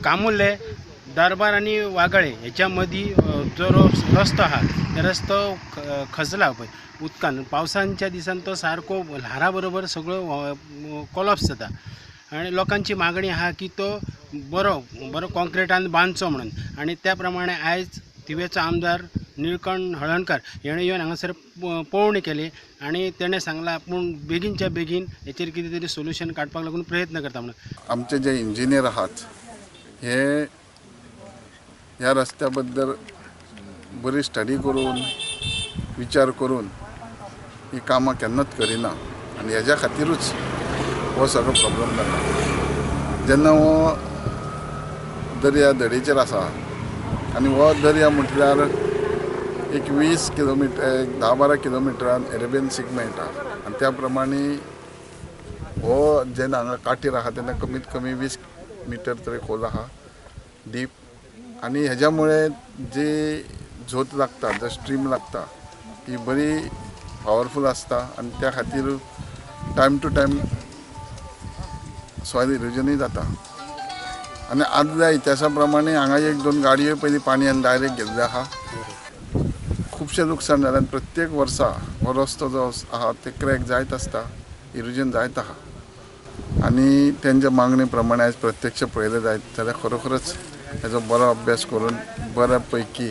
कामुर्ले दरबार आनी वागळे हेच्या मदीं जो रस्तो आहा ते रस्तो खजला पळय उदकान, पावसांच्या दिसान तो सारको ल्हारा बरोबर सगळो कोलप्स जाता आनी लोकांची मागणी आहा की तो बरो बरो कॉन्क्रिटान बांदचो म्हणून. आनी त्या प्रमाणे आयज थिवेचो आमदार निळकंठ हळर्णकर हेणें येवन हांगासर पळोवणी केली आनी तेणें सांगलां आपूण बेगीनच्या बेगीन हेचेर कितें तरी सोल्युशन काडपाक लागून प्रयत्न करता म्हणून. आमचे जे इंजिनियर आहात हे ह्या रस्त्या बद्दल बरी स्टडी करून विचार करून ही कामां केन्नाच करिना आनी हेज्या खातीरूच हो सगळो प्रॉब्लम जाता. जेन्ना हो दर्या धडेचेर आसा आनी हो दर्या म्हटल्यार एक 20 किलोमिटर 10-12 किलोमिटरान अरेबियन सीक मेळटा आनी त्या प्रमाणे हो जेन्ना हांगा काठीर आहा तेन्ना कमीत कमी 20 मिटर तरी खोल आहा डीप आनी हेज्या मुळे जी झोत लागता, जो स्ट्रीम लागता ती बरी पावरफूल आसता आनी त्या खातीर टायम टू टायम सॉयल इरोजनूय जाता. आनी आदल्या इतिहासा प्रमाणे हांगा 1-2 गाडयो पयलीं पाणयेन डायरेक्ट गेल्ल्यो आहा, खुबशें लुकसाण जालें आनी प्रत्येक वर्सा हो रस्तो जो आहा ते क्रॅक जायत आसता, इरोजन जायत आहा आनी तेंच्या मागणे प्रमाणे आयज प्रत्यक्ष पळयलें जायत जाल्यार खरोखरच हेजो बरो अभ्यास करून बऱ्या पैकी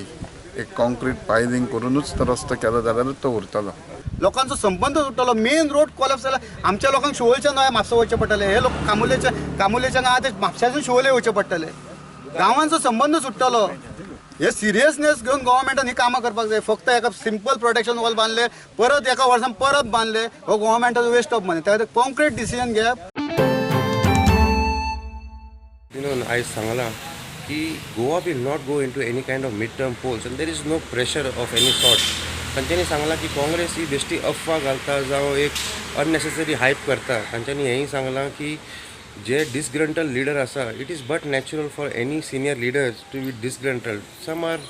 एक कॉन्क्रीट पायलिंग करूनच तो रस्तो केलो जाल्यारूच तो उरतलो, लोकांचो संबंद उरतलो. मेन रोड कोलॅप्स जाल्यार आमच्या लोकांक शिवोलच्यान नव्या म्हापसा वचचें पडटलें, हे लोक कामुर्लेच्या गांवांत ते म्हापशासून शिवोले वचचें पडटलें, गांवांचो संबंद सुट्टलो. हे सिरियसनेस घेवन गव्हर्मेंटान ही कामां करपाक जाय. फक्त एका सिंपल प्रोटेक्शन वॉल बांदले परत एका वर्सान परत बांदले हो गव्हर्मेंटाचो वेस्ट ऑफ मनी. त्या खातीर कॉन्क्रीट डिसिजन घेयात. आयज सांगलां की Goa will not go into any kind of mid term polls and there is no pressure of any sort. तांच्यांनी सांगलां की काँग्रेस ही बेश्टी अफवा घालता जावं एक अननेसेसरी हायप करता. तांच्यांनी हेंय सांगलां की जे डिसग्रंटल लिडर आसा it is but natural for any senior leaders to be disgruntled. Some are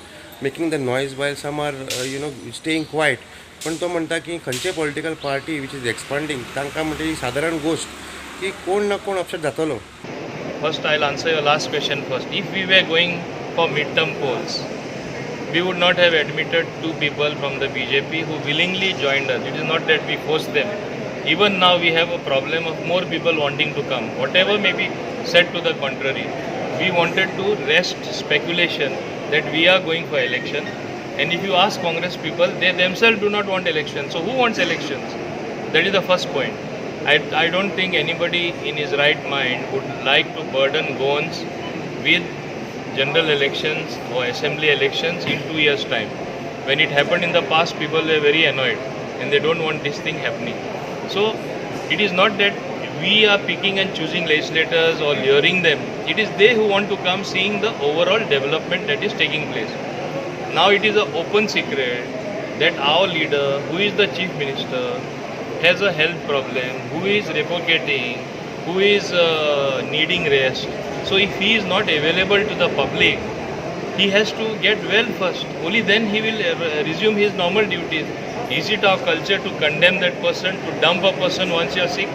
making the noise while some are you know staying quiet. पण तो म्हणटा की खंयचे political party which is expanding तांकां म्हणजे ही सादारण गोश्ट की कोण ना कोण अपसेट जातलो. First, I'll answer your last question first. If we were going for midterm polls, we would not have admitted 2 people from the BJP who willingly joined us. It is not that we forced them. Even now we have a problem of more people wanting to come. Whatever may be said to the contrary, we wanted to rest speculation that we are going for election. And if you ask Congress people, they themselves do not want elections. So who wants elections? That is the first point. I don't think anybody in his right mind would like to burden Goans with general elections or assembly elections in 2 years' time. When it happened in the past, people were very annoyed and they don't want this thing happening. So it is not that we are picking and choosing legislators or luring them. It is they who want to come, seeing the overall development that is taking place. Now it is an open secret that our leader, who is the chief minister, has a health problem, who is revocating, who is needing rest. So if he is not available to the public, he has to get well first. Only then he will resume his normal duties. Is it our culture to condemn that person, to dump a person once you are sick?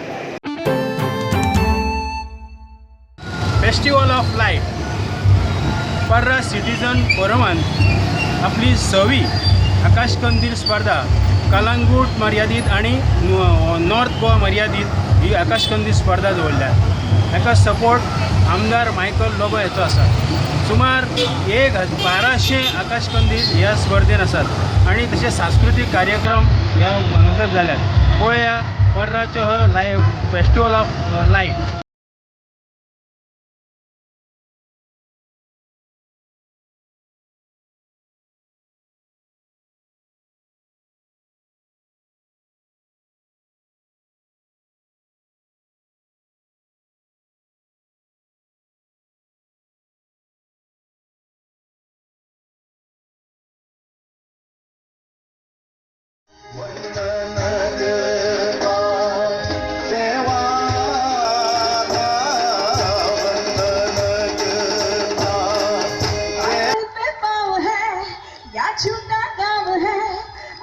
Festival of light Parra citizen फोरमान आपली 6वी आकाशकंदील स्पर्धा कलांगूट मर्यादीत आनी north Goa मर्यादीत ही आकाशकंदील स्पर्धा दवरल्या. हाका सपोर्ट आमदार मायकल लोबो हेचो आसा. सुमार 1200 आकाशकंदील ह्या स्पर्धेन आसात आनी तशें सांस्कृतीक कार्यक्रम ह्या हांगासर जाल्यात. पळोवया पर्राचो हो लायव फेस्टिवल ऑफ लायट.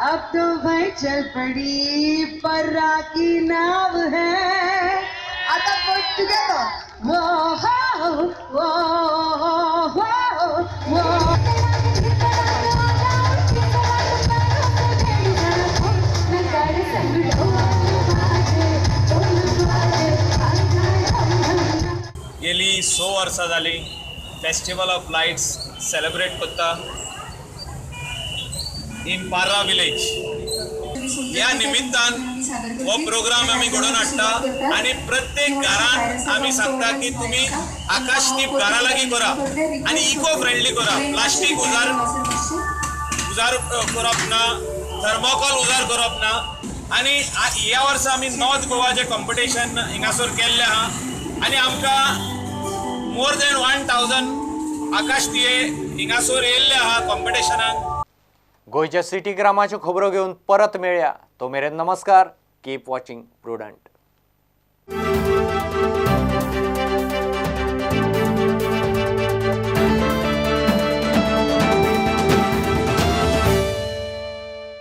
अब तो भाई चल पड़ी पर्रा की नाव है. आता put together. Whoa, whoa, whoa, whoa. गेली 6 वर्सां जाली फेस्टिवल ऑफ लायट्स सेलिब्रेट करता इन पार्रा विलेज. ह्या निमित्तान हो प्रोग्राम आमी घडोवन हाडटा आनी प्रत्येक घरान आमी सांगता की तुमी आकाशदीप घरा लागीं करा आनी इको फ्रेंडली करा. प्लास्टीक उजार उजार करप ना, थर्मोकॉल उजार करप ना. आनी ह्या वर्सा आमी नॉर्थ गोवाचें कॉम्पिटिशन हिंगासर केल्लें आहा आनी आमकां मोर दॅन 1000 आकाश दिये हिंगासर येयल्ले आहा कॉम्पिटिशनाक. गोंयच्या सिटी ग्रामाच्यो खबरो घेवन परत मेळया, तो मेरेन नमस्कार. Keep watching Prudent.